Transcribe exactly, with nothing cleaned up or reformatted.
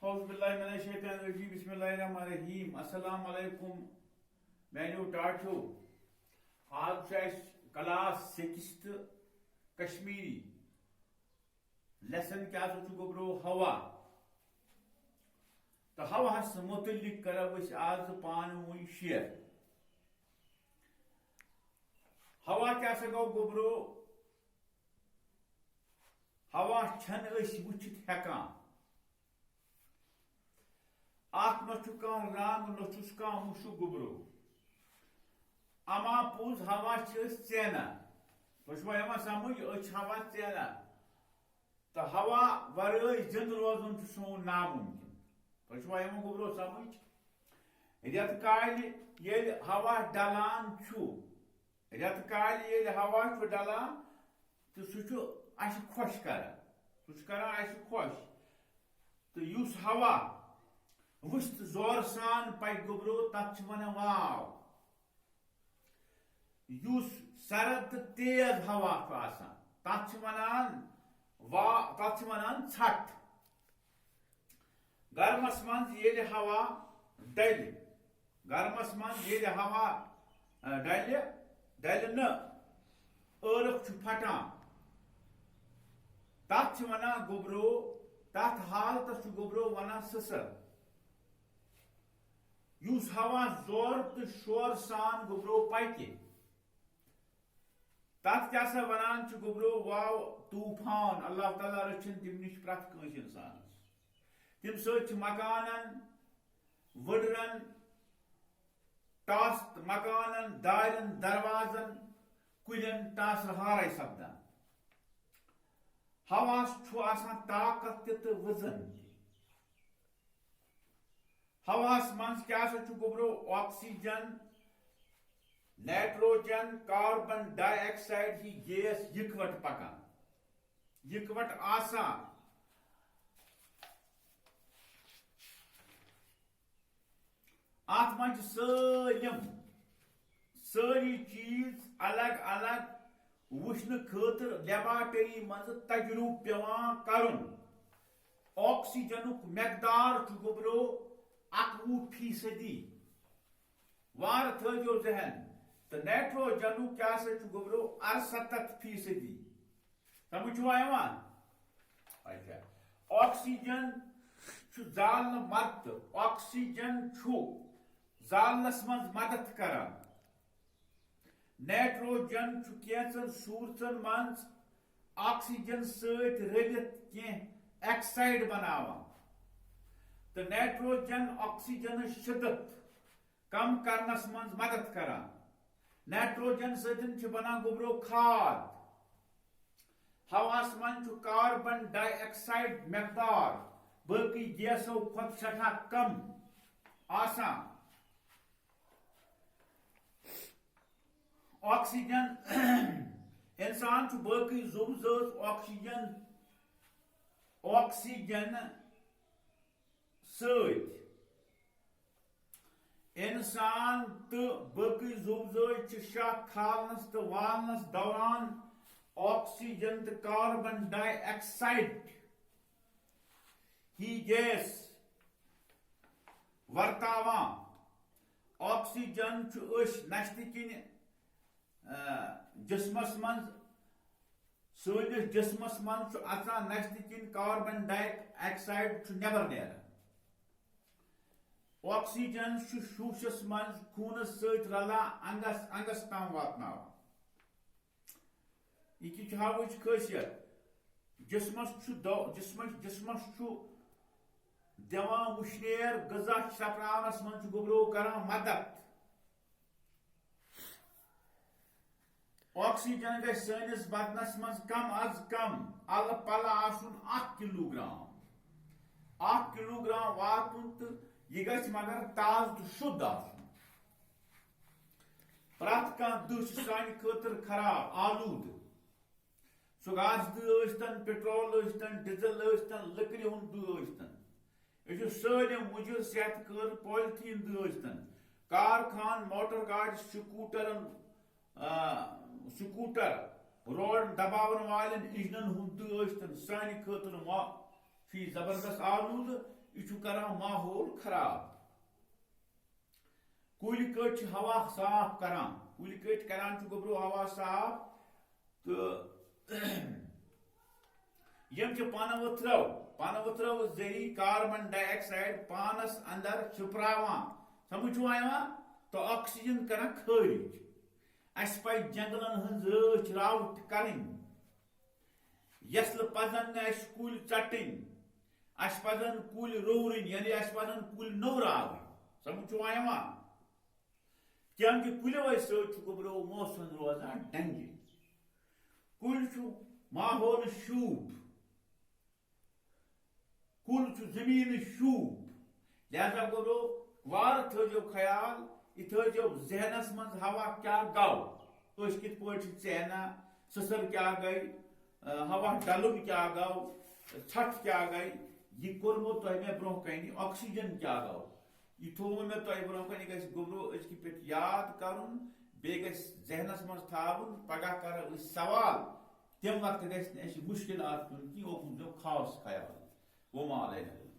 اعوذ باللہ من الشیطان الرجیم، بسم اللہ الرحمن الرحیم۔ السلام علیکم میانیو ٹاٹھیو۔ آز چھُ اَسہِ کلاس سکستھ کشمیری۔ لیسن کیٛاہ سا چھُ گوٚبرو؟ ہوا۔ تہٕ ہواہس متعلق کرو أسۍ آز پانہٕ ؤنۍ شیر۔ ہوا کیٛاہ سا گوٚو گوٚبرو؟ ہوا چھنہٕ أسۍ وٕچھِتھ ہٮ۪کان۔ اتھ نہ چھُ کانٛہہ رنگ، نہ چھُس کانٛہہ مُشُک گوٚبرو۔ اما پوٚز ہوا چھِ أسۍ ژینان۔ تۄہہِ چھُوا یِوان سمجھ؟ أسۍ چھِ ہوا ژینان۔ تہٕ ہوا ورٲے زِندٕ روزُن چھُ سون نامُمکِن۔ تۄہہِ چھُوا یِوان گوٚبرو سمجھ؟ رٮ۪تہٕ کالہِ ییٚلہِ ہوا ڈلان چھُ، رٮ۪تہٕ کالہِ ییٚلہِ ہوا چھُ ڈلان، تہٕ سُہ چھُ اَسہِ خۄش کران۔ سُہ چھُ کران اَسہِ خۄش۔ تہٕ یُس ہوا وُشت زورٕ سان پکہِ گوٚبرو، تَتھ چھِ وَنان واو۔ یُس سرد تہٕ تیز ہوا چھُ آسان، تَتھ چھِ وَنان وا-، تَتھ چھِ وَنان ژھٹھ۔ گرمس منٛز ییٚلہِ ہوا ڈلہِ، گرمس منٛز ییٚلہِ ہوا، اَ، ڈلہِ، ڈلہِ نہٕ، ٲرکھ چھُ پھٹان۔ تَتھ چھِ وَنان گوٚبرو، تَتھ حالتس چھُ گوٚبرو وَنان سٕسر۔ یُس ہوا زور تہٕ شور سان گوٚبرو پکہِ، تَتھ کیٛاہ سا وَنان چھِ گوٚبرو؟ واو طوفان۔ اللہ تعالیٰ رٔچھِن تِم نِش پرٛٮ۪تھ کٲنٛسہِ اِنسانَس۔ تَمہِ سۭتۍ چھِ مکانَن، وٕڈرَن، ٹاس-، مکانَن، دارٮ۪ن، دروازَن، کُلٮ۪ن ٹاسہٕ ہارَے سپدان۔ ہواہَس چھُ آسان طاقت تہِ تہٕ وزن تہِ۔ ہواہس منٛز کیٛاہ سا چھُ گوٚبرو؟ آکسیجن، نائٹروجن، کاربن ڈائی آکسائیڈ ہی گیس یکوٹہٕ پکان، یکوٹہٕ آسان۔ اتھ منٛز چھِ سٲلِم، سٲری چیٖز الگ الگ وٕچھنہٕ خٲطرٕ لیبارٹری منٛز تجرُبہٕ پٮ۪وان کرُن۔ آکسیجنُک مقدار چھُ گوٚبرو اَکوُہ فیٖصدی۔ وارٕ تھٲیزیو ذہن۔ تہٕ نائٹروجنُک کیٛاہ سا چھُ گوٚبرو؟ اَرسَتَتھ فیٖصدی۔ سمجھ چھُوا یِوان؟ اچھا۔ آکسیجن چھُ زالنہٕ مدتہٕ، آکسیجن چھُ زالنس منٛز مدد کران۔ نائٹروجن چھُ کینٛژن صوٗرژن منٛز آکسیجن سۭتۍ رلِتھ کینٛہہ آکسائیڈ بناوان۔ تہٕ نائٹروجن آکسیجنٕچ شدت کم کرنس منٛز مدد کران۔ نائٹروجن سۭتۍ چھِ بنان گوٚبرو کھاد۔ ہواہس منٛز چھُ کاربن ڈائی آکسائیڈ مقدار باقی گیسو کھۄتہٕ سٮ۪ٹھاہ کم آسان۔ آکسیجن، انسان چھُ باقی زُو زٲژ آکسیجن، آکسیجن سۭتۍ۔ انسان تہٕ باقی زُو زٲژ چھِ شاہ کھالنس تہٕ والنس دوران آکسیجن تہٕ کاربن ڈائی آکسائیڈ ہی گیس ورتاوان۔ آکسیجن چھُ أسۍ نشتہٕ کِنۍ، آ، جسمس منٛز، سٲنِس جسمس منٛز چھُ اژان نشتہٕ کِنۍ، کاربن ڈائی آکسائیڈ چھُ نٮ۪بر نیران۔ آکسیجن چھُ شوٗشس منٛز خوٗنس سۭتۍ رلان، انگس انگس تام واتناوان۔ یہِ کہِ چھُ ہاوٕچ خٲصیت؟ جسمس چھُ دو-، جسمس، جسمس چھُ دِوان وُشنیر، غذا چھپراونس منٛز چھُ گوٚبرو کران مدد۔ آکسیجن گژھِ سٲنِس بدنس منٛز کم از کم الہٕ پلہٕ آسُن اکھ کلوٗ گرام۔ اکھ کلوٗ گرام واتُن تہٕ یہِ گژھِ مگر تازٕ تہٕ شُد آسُن۔ پرٛٮ۪تھ کانٛہہ دٕہ چھُ سانہِ خٲطرٕ خراب، آلوٗدٕ۔ سُہ گاسہٕ دٕہ ٲسۍتن، پٹرول ٲسۍتن، ڈیزل ٲسۍتن، لٔکرِ ہُنٛد دٕہ ٲسۍتن۔ أسۍ چھِ سٲلِم مُضِر صحت خٲطرٕ پالیتھیٖن دٕہ ٲسۍتن، کارخان، موٹر گاڑِ، سکوٗٹرن، آ، سکوٗٹر، روڈ دباون والٮ۪ن انجنن ہُنٛد دٕہ ٲسۍتن، سانہِ خٲطرٕ ما چھُ یہِ زبردست آلوٗدٕ۔ یہِ چھُ کران ماحول خراب۔ کُلۍ کٔٹۍ چھِ ہوا صاف کران، کُلۍ کٔٹۍ کران چھِ گوٚبرو ہوا صاف۔ تہٕ یِم چھِ پنہٕ ؤتھرو، پنہٕ ؤتھرو ذٔریعہٕ کاربن ڈائی آکسائیڈ پانس اندر چھپراوان۔ سمجھ چھُوا یِوان؟ تہٕ آکسیجن کران خٲرج۔ اسہِ پزِ جنگلن ہٕنٛز رٲچھ راوٹھ کرٕنۍ۔ یسلہٕ پزن نہٕ اسہِ کُلۍ ژٹٕنۍ، اسہِ پزن کُلۍ رُورٕنۍ، یعنی اسہِ پزن کُلۍ نوٚوراوٕنۍ۔ سمجھ چھُوا یِوان؟ کیونکہ کُلٮ۪و سۭتۍ چھُ گوٚبرو موسم روزان ڈنگہِ۔ کُلۍ چھُ ماحولٕچ شوٗب، کُل چھُ زٔمیٖنٕچ شوٗب۔ لہذا گوٚبرو وارٕ تھٲیزیو خیال، یہِ تھٲیزیو ذہنس منٛز، ہوا کیٛاہ گوٚو، أسۍ کِتھ پٲٹھۍ چھِ ژینان، سٕسر کیٛاہ گٔے، آ، ہوا ڈلُن کیٛاہ گوٚو، ژھٹھ کیٛاہ گٔے، یہِ کوٚرمو تۄہہِ مےٚ برونٛہہ کنہِ، آکسیجن کیٛاہ گوٚو، یہِ تھوٚو مےٚ تۄہہِ برونٛہہ کنہِ، یہِ گژھِ گوٚبرو أزکہِ پٮ۪ٹھ یاد کرُن، بیٚیہِ گژھِ ذہنس منٛز تھاوُن، پگاہ کرو أسۍ سوال، تمہِ وقتہٕ گژھِ نہٕ اَسہِ مُشکلات پیوٚن کینٛہہ، اوکُن دیو خاص خیال۔ وما علینا۔